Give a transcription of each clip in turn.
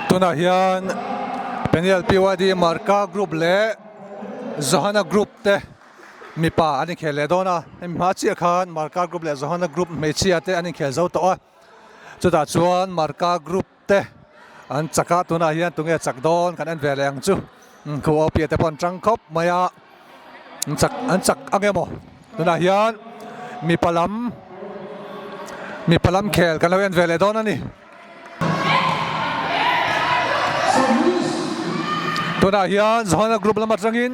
Tunah hian Peniel PYD Marka group leh Johana group te mipa an inkhel leh dawn a, hemi hma chiah khan Marka group leh Johana group hmeichhia te an inkhel zo tawh a, chutah chuan Marka group te an chak a, tunah hian tunge chak dawn kan en ve leh ang chu, khu OP te pawh an tang khawp mai a, an chak an chak ang emaw tunah hian mipa lam mipa lam khel kan lo en ve leh dawn a ni. Tunah hian Johana group lam atangin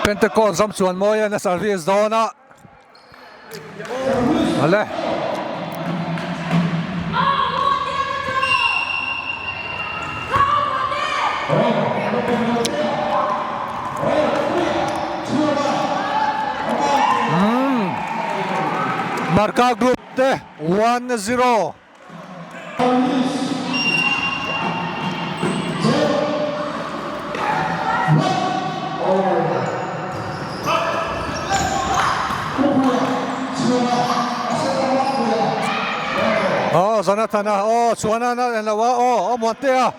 Pentecost ram chuan mawi a service dawn a. Ale. Marka group te 1-0. Aw Jonathan a aw chuan a en lo a aw aw Muantea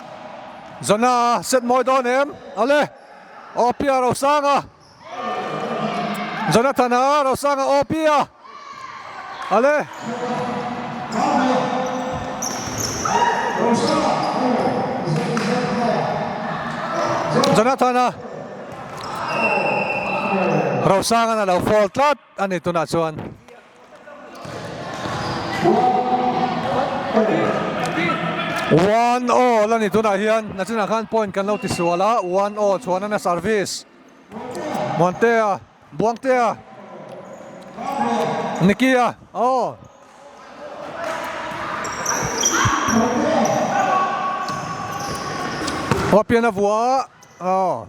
Jona set mawi dawn em ale aw Pia Rosanga Jonathan a Rosanga aw Pia ale Jonathan a Rosanga a lo fall tlat a ni tunah chuan. One all a ni tunah hian nachinah khan point kan lo ti sual a one all chhuahna na service Muantea Buangtea Nikia aw Wapiana vua aw.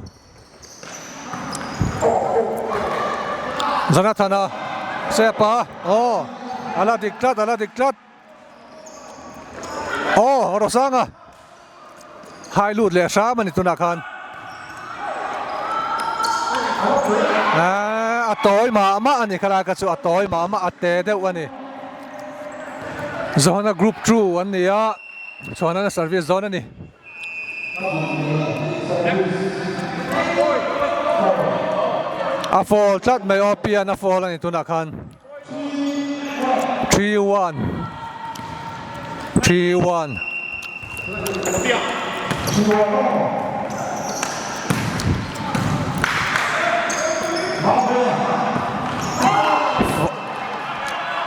Jonathana step a aw a la dik tlat a la dik tlat aw Rosanga hai lut leh hram a ni tunah khan a tawi mah mah a ni khalai kha chu a tawi mah mah a te deuh a ni Johana group 2 an ni a chuan service dawn a ni. A fall tlat mai aw pian a fall a ni tunah khan 3-1 3-1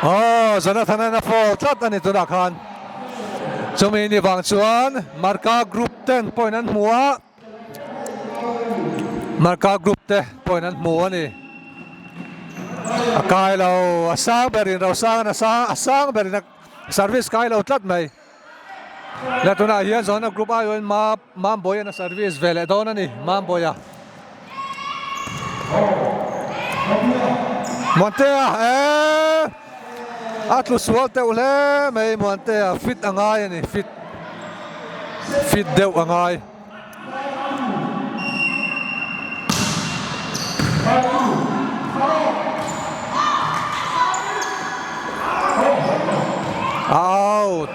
Aw Jonathan-a fall tlat a ni tunah khan. Chumi ni vang chuan Marka group ten point an hmu a, Marka group te point an hmu a ni. A kai lo, a sang berin Rosang a sang a sang berin a service kai lo tlat mai. La tunah hian Zona group aiawhin Ma Mambawian a service ve leh dawn a ni, Mambawia. Muantea eee a tlu sual teuh hle mai Muantea fit a ngai a ni fit fit deuh a ngai. Out.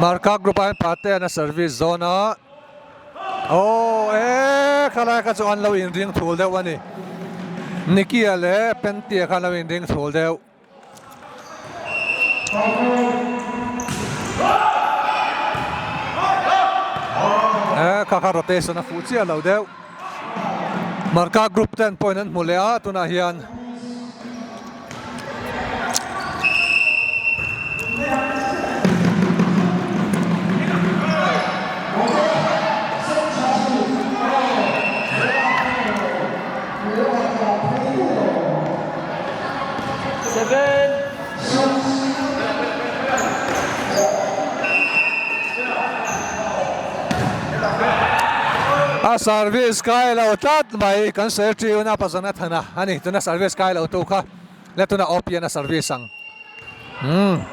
Marka group ah hian Pateana service zawn a. Aw e khalai kha chu an lo inring thul deuh a ni. Nikia leh Pentia kha an lo inring thul deuh. E kha kha rotation a fuh chiah lo deuh. Marka group ten point an hmu leh a tunah hian. A service kai lo tlat mai kan sawi ṭiun a Pazana Thana a ni tuna service kai lo tu kha le tuna Opian a service ang. Umm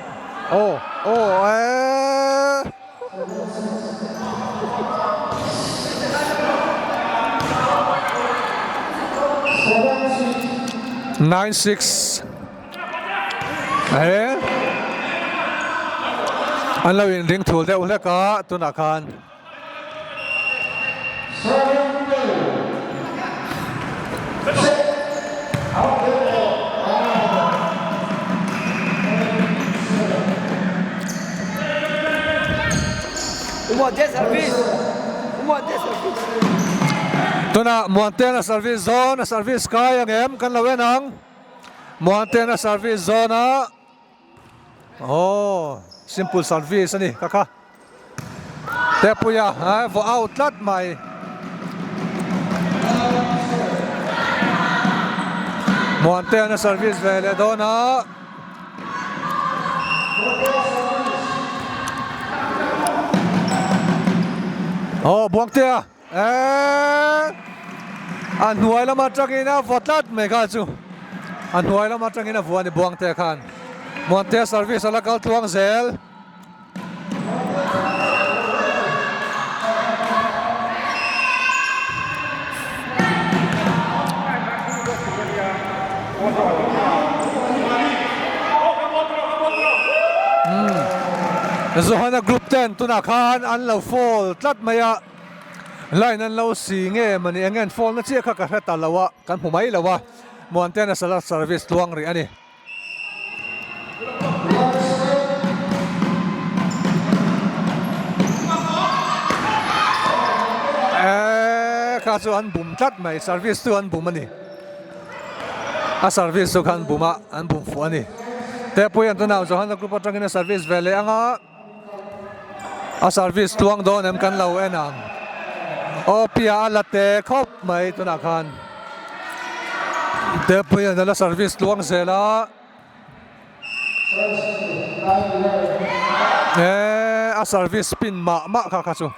aw aw eee. 96 he an lo in ring thul deuh hlek a tunah khan Tunah Muanteana service zawn a service kai ang em kan lo en ang Muanteana service zawn a Aw simple service a ni ka kha Tepuia a vaw out tlat mai. Muantean a service ve leh dawn a. Aw Buangtea eee a hnuai lam atangin a vaw tlat mai kha chu a hnuai lam atangin a vua a ni Buangtea khan Muantea service a la kal tluang zel. Johana group ten tunah khan an lo fall tlat mai a, line an lo si nge mawni eng nge an fall na chiah kha ka hre ta lo a, kan hmu mai lo a, Muanteana Salat service tluang rih a ni. Eee kha chu an bum tlat mai service chu an bum a ni a service chu khan bum a an bum fuh a ni tepui an tunah Johana group atangin a service ve leh ang a a service tluang dawn em kan lo en ang aw piah a la te khawp mai tunah khan tepui an la service tluang zel a eee a service spin mah mah kha kha chu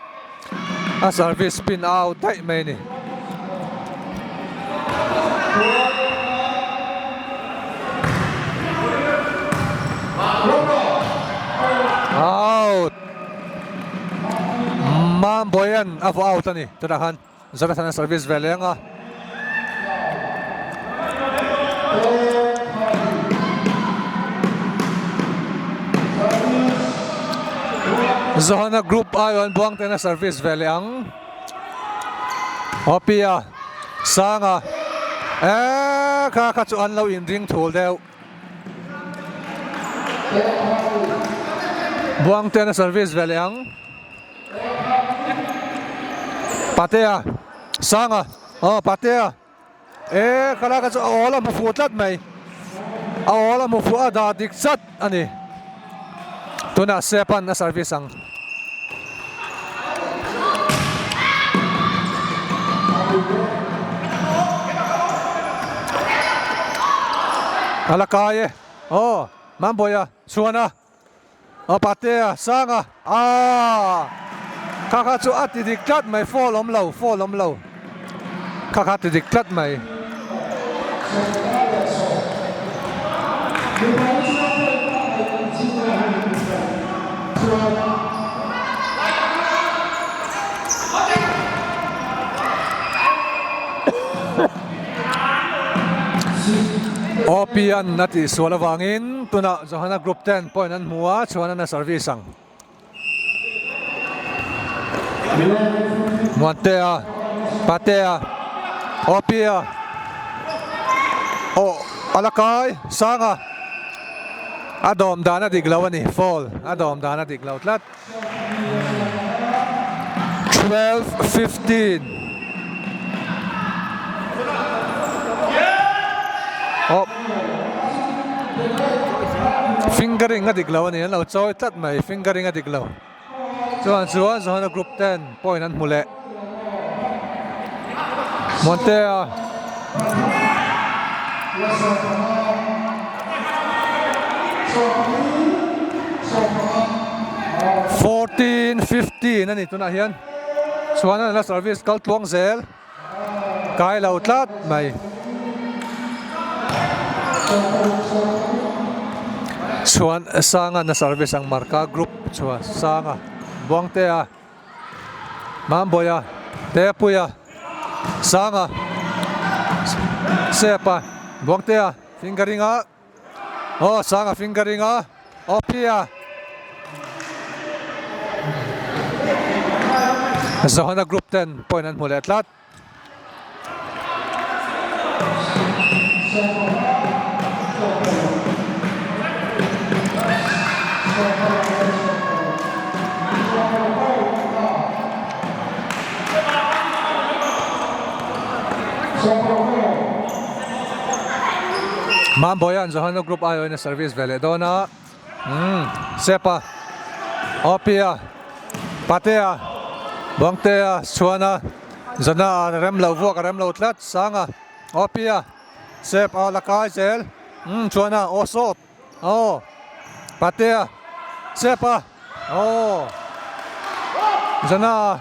a service spin out daih mai a ni. Out Mambawian a vaw out a ni tunah khan Jonathan a service ve leng a. Johana group aiawh an buang ten a service ve leh ang. Awpia Sanga eee kha kha chu an lo inring thul deuh. Buangten a service ve leh ang. Patea Sanga aw Patea eee kha kha chu a awl a hmu fuh tlat mai. A awl a hmu fuh a dah dik chat a ni. Tunah Sepan a service ang. A la kai e. Aw, Mambawiha, Chhuana, aw Patea, Sanga, aaa kha kha chu a ti dik tlat mai, foul awm lo, foul awm lo. Kha kha ti dik tlat mai. Opian a tihsual avangin tunah Johana Group ten point an hmu a, chuan an a service ang. Muantea, Patea, Opia, aw a la kai Sanga a dawm dan a dik lo a ni foul a dawm dan a dik lo tlat 12:15 aw fingering a dik lo a ni an lo chawi tlat mai fingering a dik lo chuan chuan Johana group ten point an hmu leh Montea 14 15 a ni tunah hian. Chhuana nena service kal tluang zel. Kai lo tlat mai. Chhuan Sanga na service ang Marka group chhuan Sanga Buangtea Mambawiha Tepuia Sanga Sepa Buangtea fingering a aw Sanga fingering a Awpia Johana group ten point an hmu leh tlat. Mambawia'n Johana group aiawhin a service ve leh dawn a. Umm Sepa, Awpia, Patea, Buangtea, Chhuana, Zana a rem lo vuak a rem lo tlat, Sanga, Awpia, Sep a la kai zel, umm Chhuana, aw sawp, aw, Patea, Sepa, aw, Zana,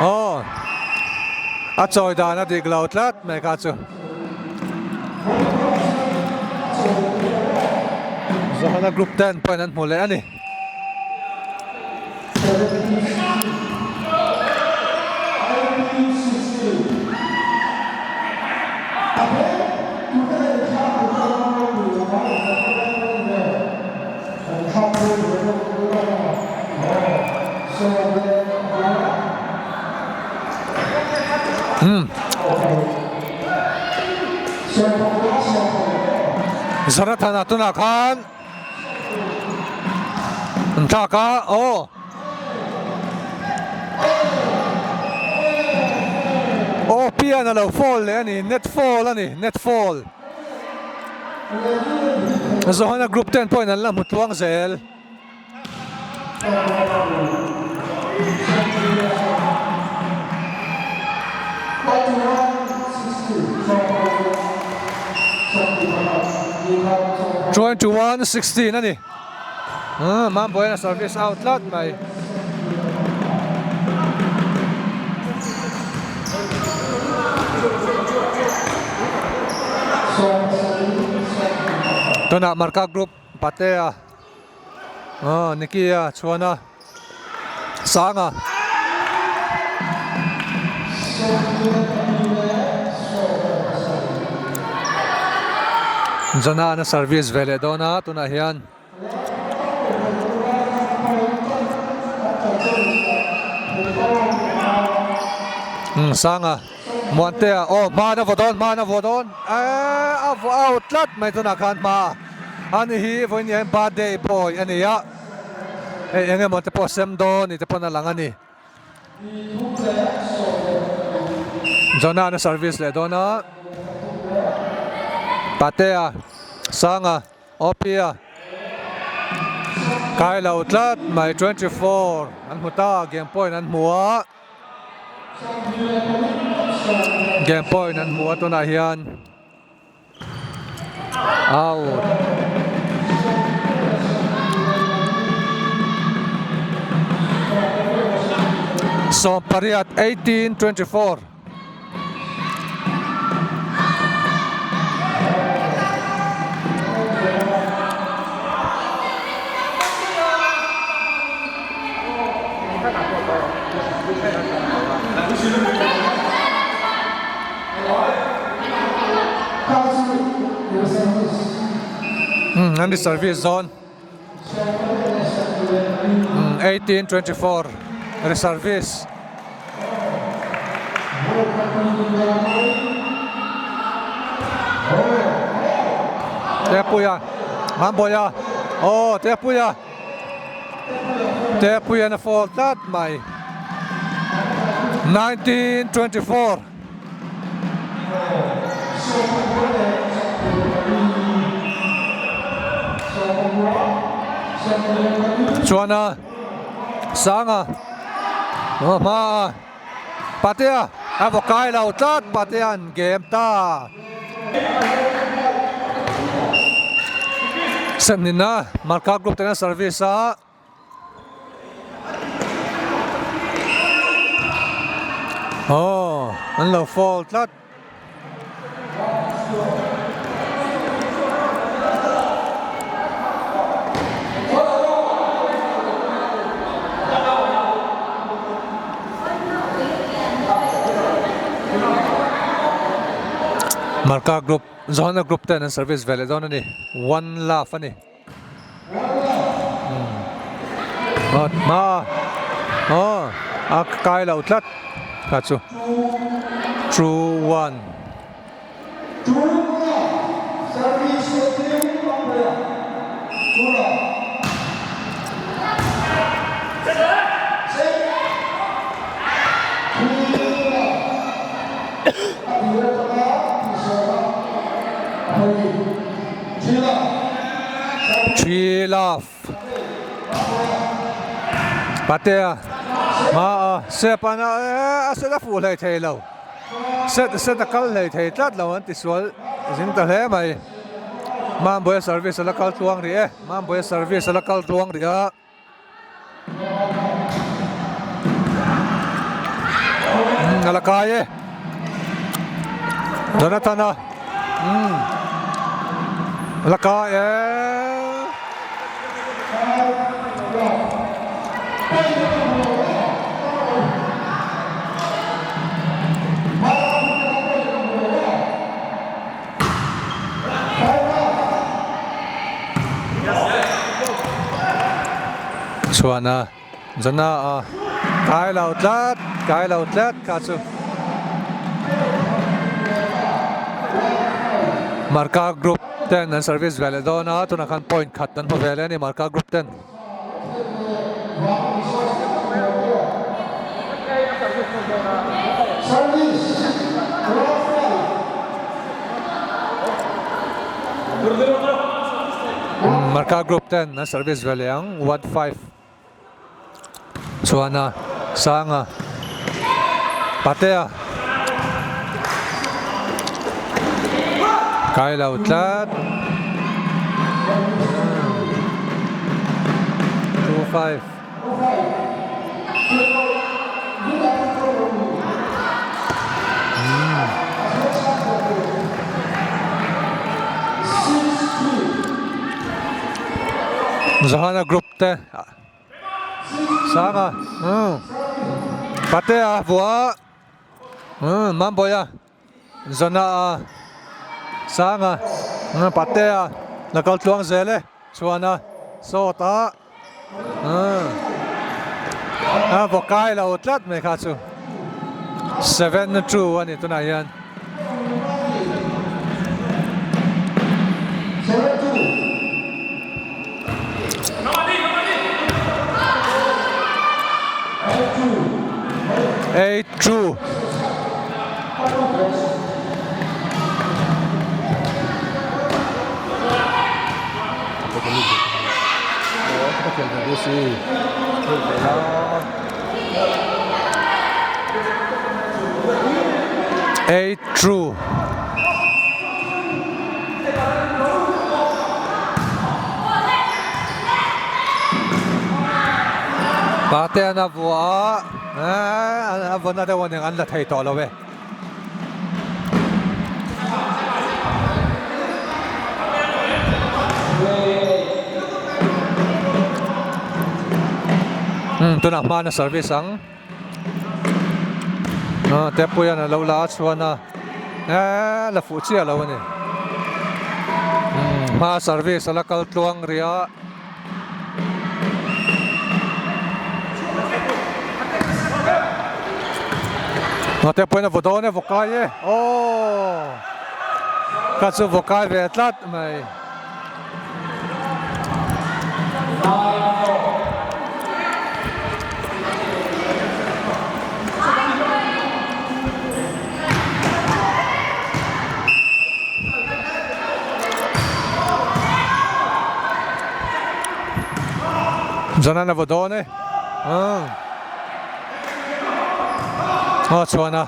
aw, a chawi dan a dik lo tlat mai kha chu. Zohana group ten point an hmu leh a ni. Hmm. Zorathana tunah khan an thlak a aw aw pian a lo fall leh a ni net fall a ni net fall Zohana group ten pawhin an la hmu tluang zel. 21 16 a ni Mambawian a service out tlat mai. Tunah Marka group Patea Aw Nicky a chhuan a Sanga Johna an a service ve leh dawn a tunah hian umm Sanga Muantea aw hma na vaw dawn hma na vaw dawn eee a vaw out tlat mai tunah khan hma. Ani hi vawiin hian birthday boy a ni a, hei eng emaw te pawh sem dawn ni te pawn a lang a ni. Jonah-an a service leh dawn a, Patea, Sanga, Opia, kai lo tlat mai 24 an hmu ta, game point an hmu a, game point an hmu a tunah hian. Out. 18 18 24. Umm an ri service zawn umm 18 24 ri service Tepuia Mambawiha aw Tepuia Tepuia'n a fall tlat mai 19 24. Chuan a Sanga a hma a Patea a vaw kai lo tlat Patea'n game ta. Senhnina Marka group tena service a. Aw an lo foul tlat. Marka group Johana group ten an service ve leh dawn a ni one love a ni. Hma aw a kai lo tlat kha chu two one. Tree love Patea hma a step a a set a fuh hlei thei lo set set a kal hlei thei tlat lo an ti sual zing ta hle mai Mambawiha service a la kal tluang rih e Mambawiha service a la kal tluang rih a. A la kai e Jonathan a a la kai e Chuan a Jana a kai lo tlat kai lo tlat kha chu Marka group ten an service ve leh dawn a tunah khan point khat an hmu ve leh a ni Marka group ten. Marka group ten an service ve leh ang one five chuan a sanga patea kai lo tlat 25 Johana group te Sanga Patea vua Mambawiha Zana a Sanga Patea la kal tluang zel e Chhuana sawt a a vaw kai lo tlat mai kha chu 7-2 a ni tunah hian. 8-2. 8-2. Pate an a vuah a, a vawn a deuh a ning an la thei tawh lo e. Tunah hmana service ang Teppuian a lo la a chhuan a eee la fuh chiah lo a ni hma service a la kal tluang rih a. Ngate pawhin a vaw dawn e vaw kai e aww ka chu vaw kai ve tlat mai. Zanan a vaw dawn e a chhuan a.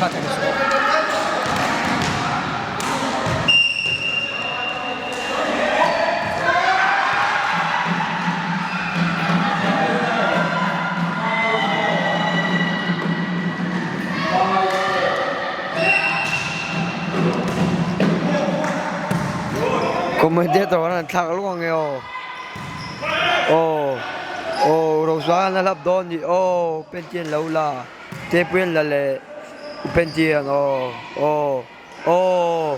kha thei suh. Commentator an thlak luang ang e aw aw aw Rosuan a hlap dawn ni aw penty an lo la tepui an la leh penty an aw aw aw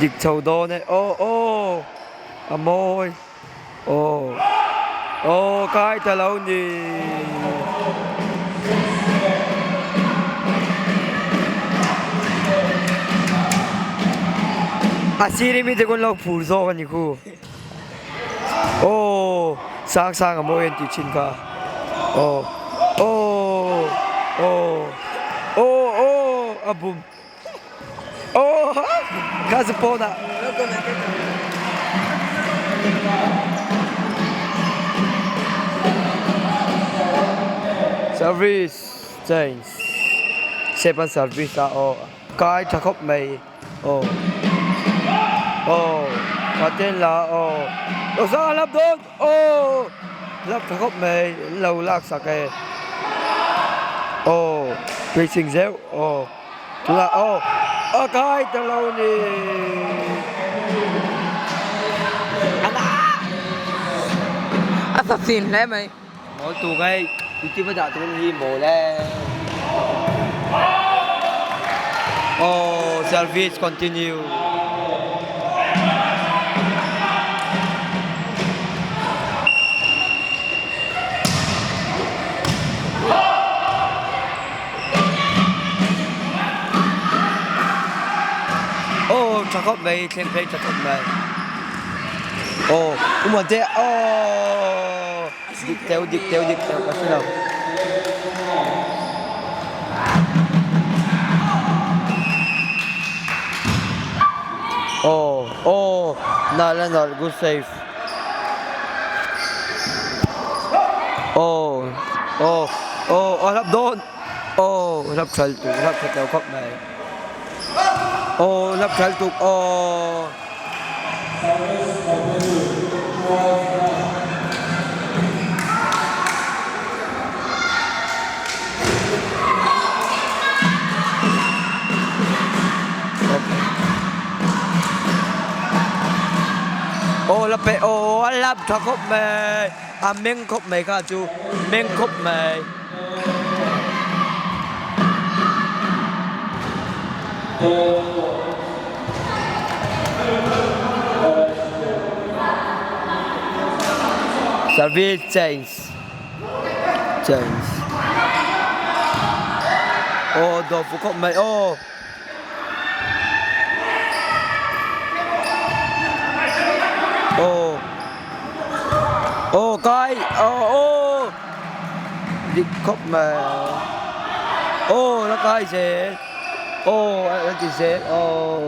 dik chho dawn e aw aw a mawi aw aw kai ta lo ni. A sir hi mite khawn lo phur zawk a ni khu aw sang sang a mawi an tih thin kha aw aw aw aw aw a bum aw kha chu pawnah. Service change step an service a aw kai tha khawp mai aw aw paten la aw aw zang a lap dawn aw lap tha khawp mai an lo lak sak e aw puitling zeuh aw tunah aw a kai ta lo ni. A sa sin hle mai. Mawl tuk hei youtube a dah tur hi mawl e. Oh service continue. Oh tha khawp mai thleng phei tha khawp mai. Oh umaw te oh. Dik teuh dik teuh dik teuh ka hre lo. Aw aw nalh a nalh good save. Aw aw aw a hlap dawn aw hlap thal tuk hlap tha teuh khawp mai. Aw hlap thal tuk aw. Aw la pe aw a lap tha khawp mai a meng khawp mai kha chu meng khawp mai. Service change change aw dawr fuh khawp mai aw. Aw aw kai aw aw dik khawp mai aw la kai zel aw a ti zel aw.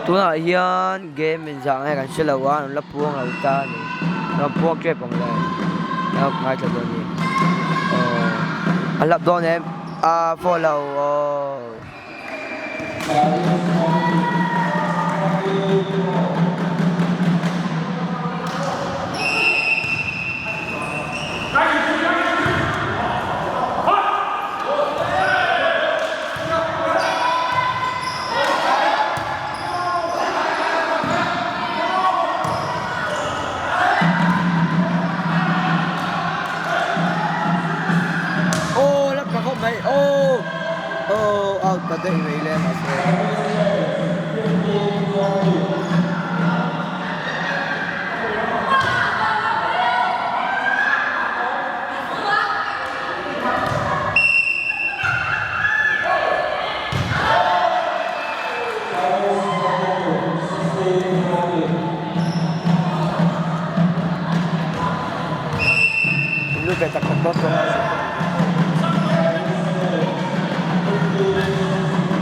Tunah hian game inzah nge kan hre lo a, an la puang lo ta a ni. Rawn puang tep ang le. Ka ngaithla dawn a ni. Aw a hlap dawn em? A follow aw. Aw la tha khawp mai aw aw out ta daih mai le mahse Lut ve tak tak dawn chuan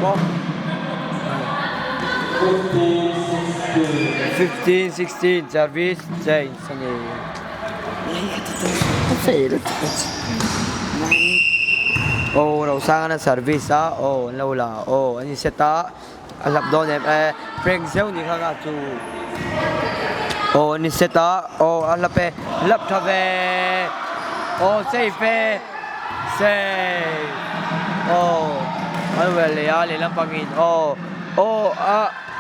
maw 15 16 service change a ni. Aw Rosanga na service a aw an lo la aw an in set a a hlap dawn em e prank zeuh ni kha kha chu aw an in set a aw a hlap e hlap tha ve aw safe e safe aw an wel leh a lehlam pangin aw aw a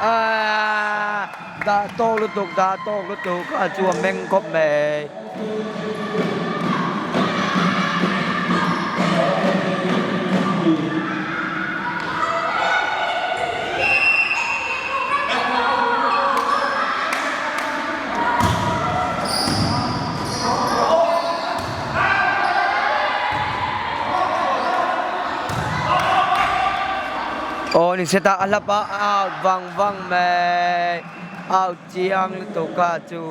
aaa. Dah tawk lutuk dah tawk lutuk a chu a meng khawp mai. Aw ni se ta a hlap a a out vang vang mai out chiang lutuk a chu.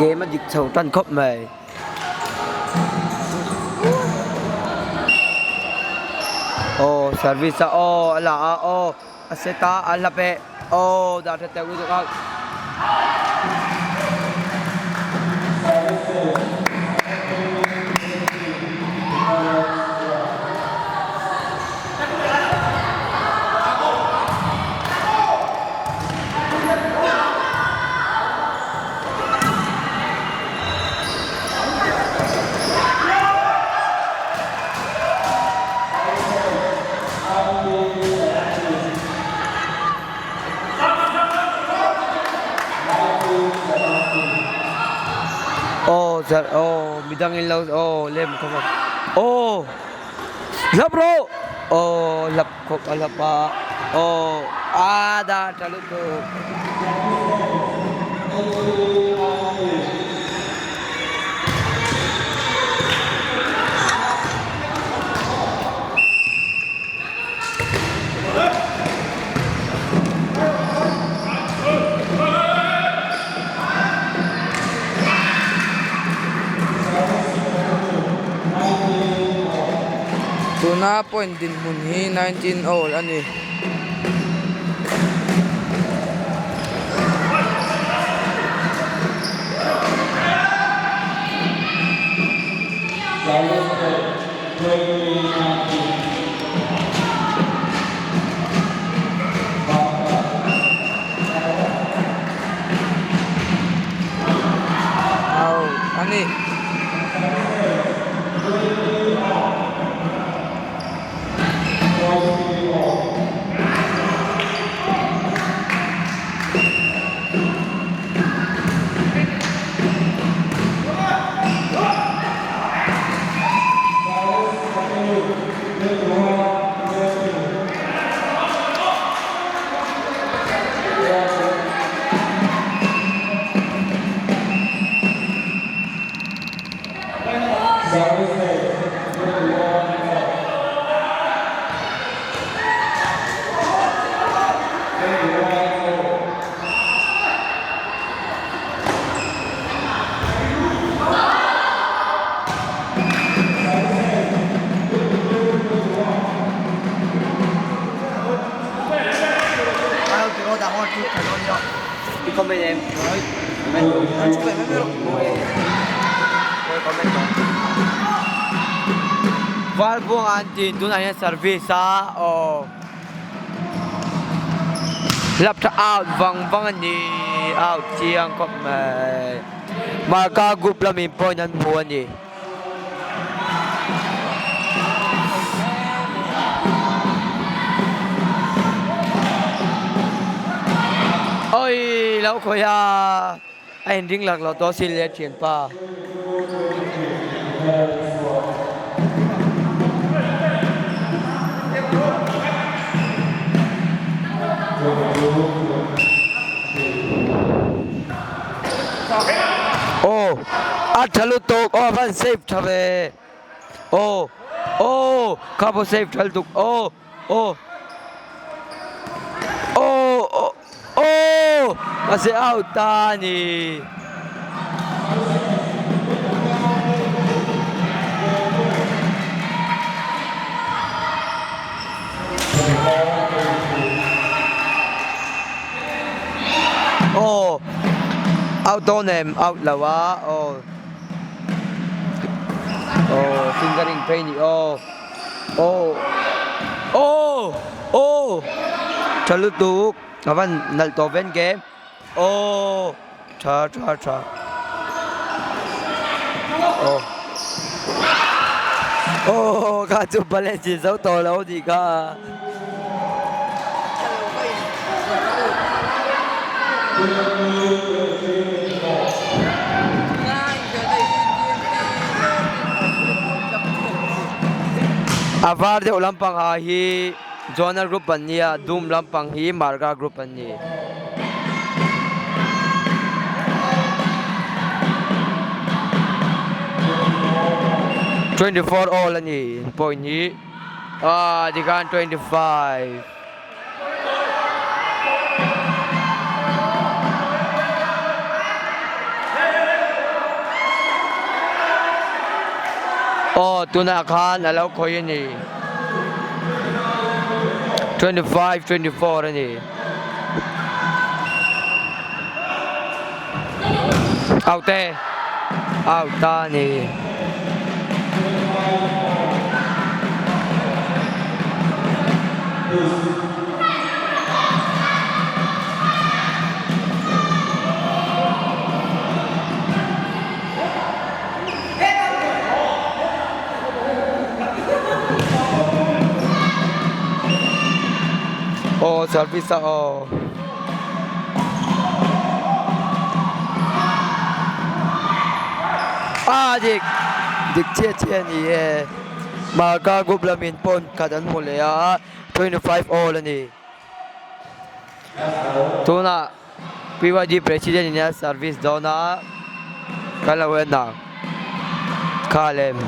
Game a dik chho tan khawp mai. Aw service a aw a la a aw. A set a, a hlap e. Aw, dah tha teuh lutuk a. Aw zar aw midang in lo aw lem khawp a aw hlap rawh aw hlap khawp a hlap a aw a dah tha lutuk. Tuna point dinhmun hi 19 all a ni. A ni. Valbuang an tin tunah hian service a aw lap tha out vang vang a ni out chiang khawp mai marka group lamin point an hmu a ni. Oi lo khawih a a inring lak loh tawh sin le thianpa. Aw a tha lutuk aw a van save tha ve aw aw kha pawh save tha lutuk aw aw aw aw mahse out ta a ni. Aw out dawn em out lo a aw aw fingering phei ni aw aw aw aw tha lutuk a van nalh tawh ven ke aw tha tha tha aw aw kha chu balance in zo tawh lo anih kha. A var deuh lampang ah hi Jonal group an nia dum lampang hi Marga group an ni. 24 all a ni point hi ah tikhan 25. Aw tunah khan a lo khawih a ni 25 24 a ni out e out ta a ni. Aw service a aw. A dik dik chiah chiah a ni e Marka group lamin pawn khat an hmu leh a 25 all a ni tunah PYD president in a service dawn a kan lo en ang kha lem.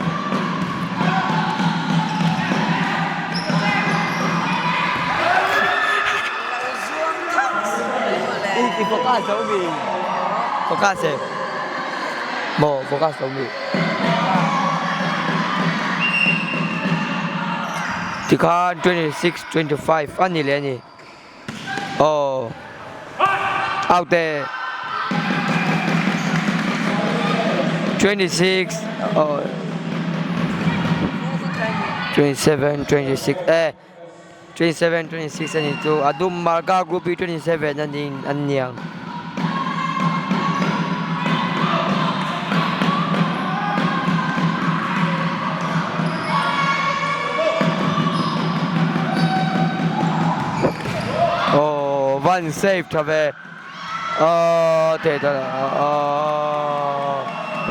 I focus lo mi focus e maw focus lo mi tikhan 26 25 a ni leh a ni aw out e 26 aw 27 26 e 27 26 a nih chu a dum marka group hi 27 a ni an niang. Aw van save tha ve aw thei ta aw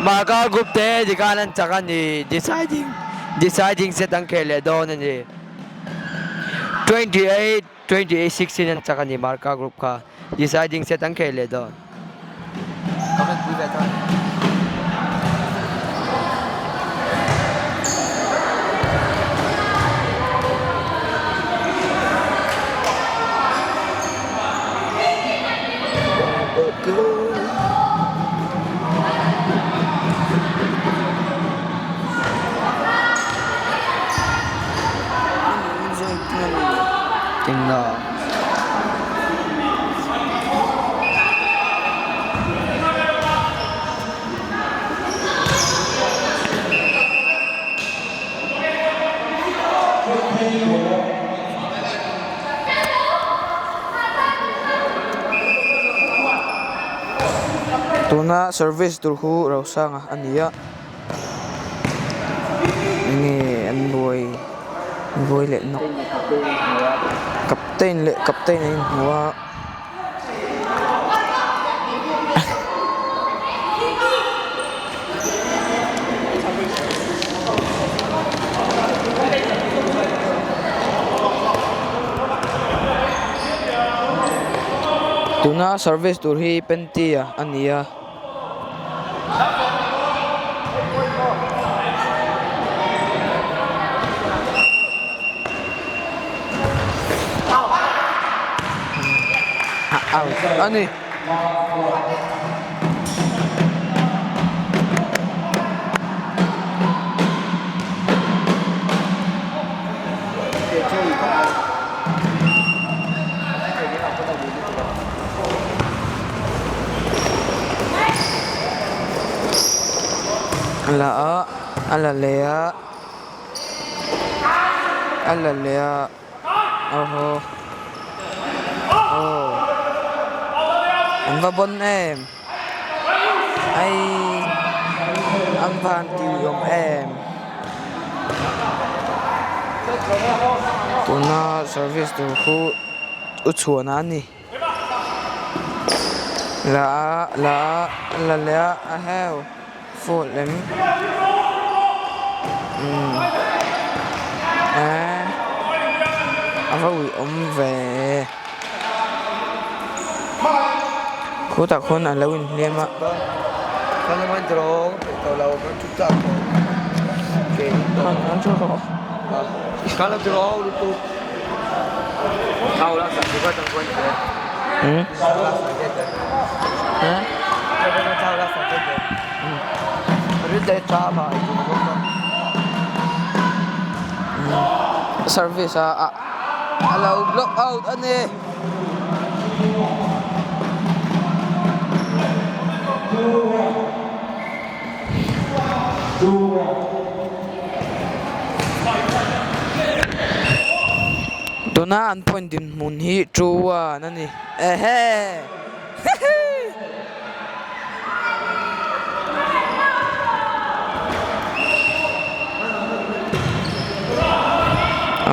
marka group te tikhan an chak a ni deciding deciding set an khel leh dawn a ni. 28 28 16 an chak a ni Marka group kha deciding set an khel leh dawn. Na. Tuna service tur khu Rosanga a ni a enge an buai buai leh nawk captain leh captain an inhmu a. Tuna service tur hi panty a a ni a. A ni. A la a a la leh a a la leh a aw haw aw an va bawn em ai an van ti awm em tuna service tur khu u chhuan a ni. La a la a la leh a a heu phone lem umm eee a va ui awm ve khutah khuan a lo inhliam a. Service a a lo block out a ni. Tuna an point dinhmun hi 2-1 a ni ehe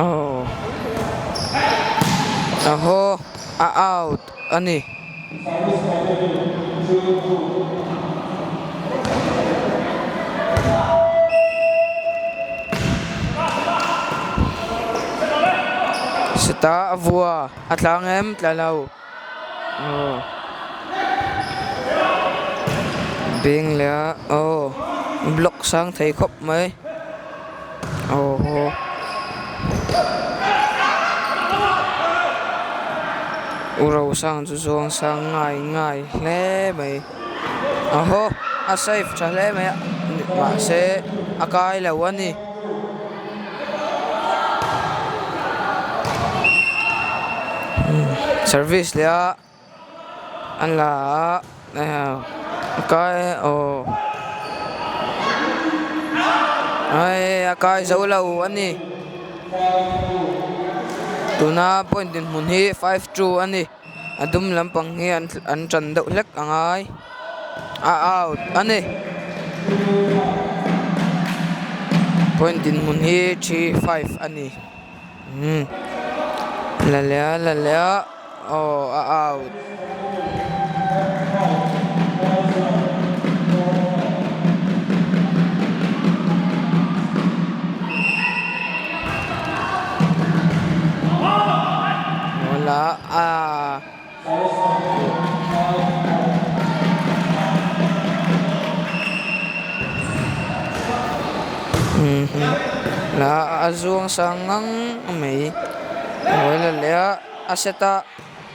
Aw ahaw a out a ni. Seta a vua a tlang em tla lo aw beng leh a aw block sang thei khawp mai aw haw. U Rosang chu zawng sang ngai ngai hle mai ahaw a safe tha hle mai a mahse a kai lo a ni. Service leh a. A la a a kai aw ai a kai zo lo a ni tuna point dinhmun hi 5 2 a ni a dum lampang hi an an tan deuh hlek a ngai a out a ni point dinhmun hi 3 5 a ni. Umm la leh a la leh a aw a out. Aw la a. A zuang sang ngang mai a hawi la leh a a set a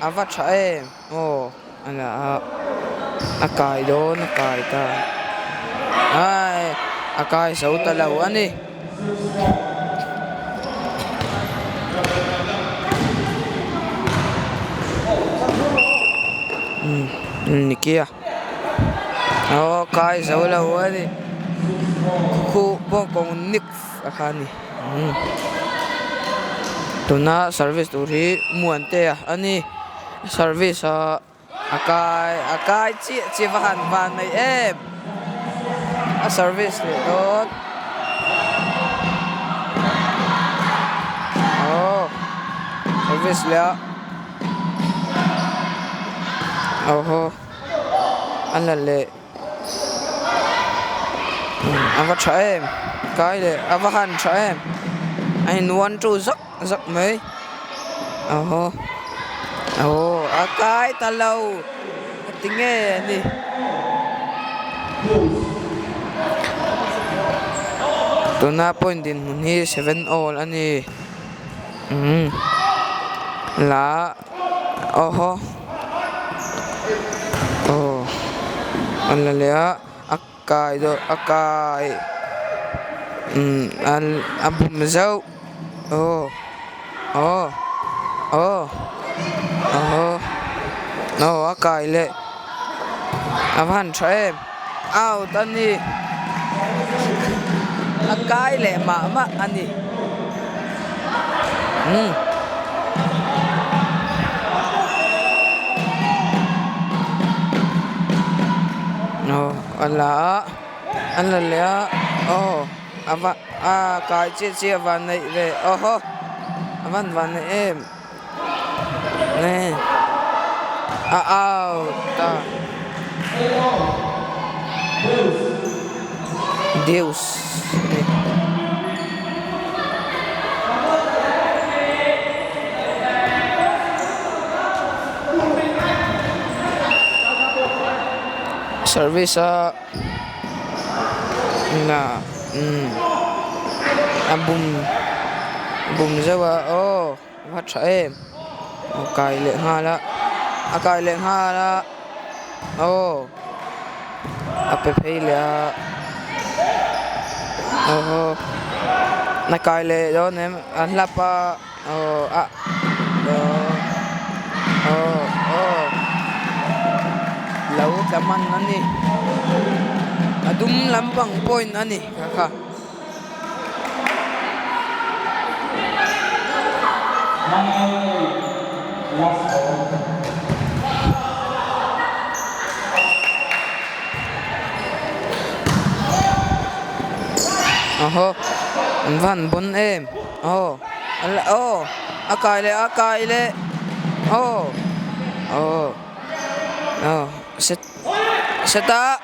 a va tha em aw a la a a kai dawn a kai ta ai a kai zo ta lo a ni. Umm Nicky a aw kai zo lo a ni khu bawngkawng nick a kha a ni umm tuna service tur hi Muantea a ni service ah. A kai a kai chiah chiah va han van mai em a service leh dawn aw service leh a aw haw a la leh a va tha em kai leh a va han tha em a in one two zak zak mai aw haw aw a kai ta lo tinge a ni. Tuna point dinhmun hi 7 all a ni umm la aw haw aw a la leh a a kai dawh a kai umm a bum zauh aw aw aw aw aw a kai leh a va han tha em out a ni a kai leh mah mah a ni umm. Aw a la a a la leh a aw a va a kai chiah chiah a van neih ve aw haw a van van neih em nge a out a deus a ni. Service a na umm a bum bum zeuh a aw a va tha em a kai leh nghal a a kai leh nghal a aw a pe phei leh a aw a kai leh dawn em a hlap a. Aw a aw aw aw lo tla hman a ni a dum lampang point a ni kha kha. Aw an va han bawn em aw. Aw a kai leh a kai leh aw aw aw set set a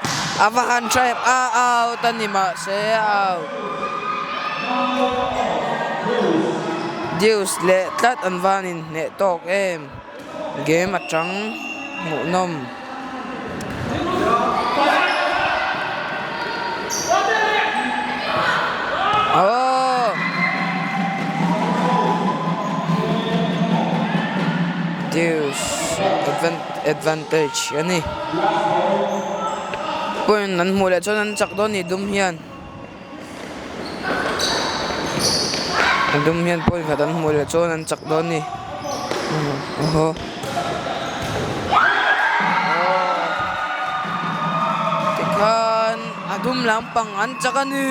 a va han tha em a out a ni mahse a out Deus leh tlat an van in hneh tawk em game atang hmuhnawm. Aww Deus advantage a ni point an hmuh leh chuan an chak dawn a ni dum hian a dum hian point khat an hmuh leh chuan an chak dawn a ni aw tikhan a dum lampang an chak a ni.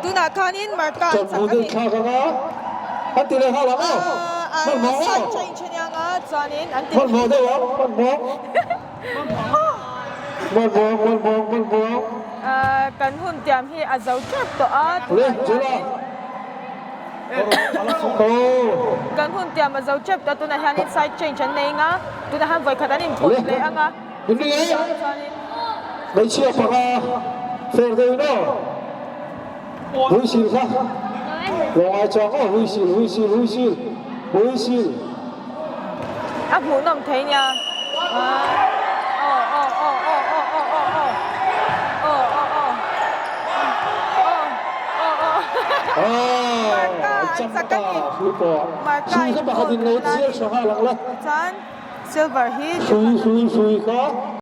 Tunah khanin Marka an chak a ni. A side change a nia nga chuanin an ti Kan hun tiam hi a zo tep tawh a tunah hianin Kan hun tiam a zo tep tawh a tunah hianin side change an nei anga tunah hian vawikhat an inpawt leh anga chuanin Hmeichhia panga fer deuhin aw Huisil kha lo ngai chuang aw Huisil Huisil Huisil Huisil. A hmuhnawm thei nia aw aw aw aw aw aw aw aw aw aw aw aw aw aw. Marka an chak a ni. Marka in gold an la a ni. Chuan silver hi Johanna.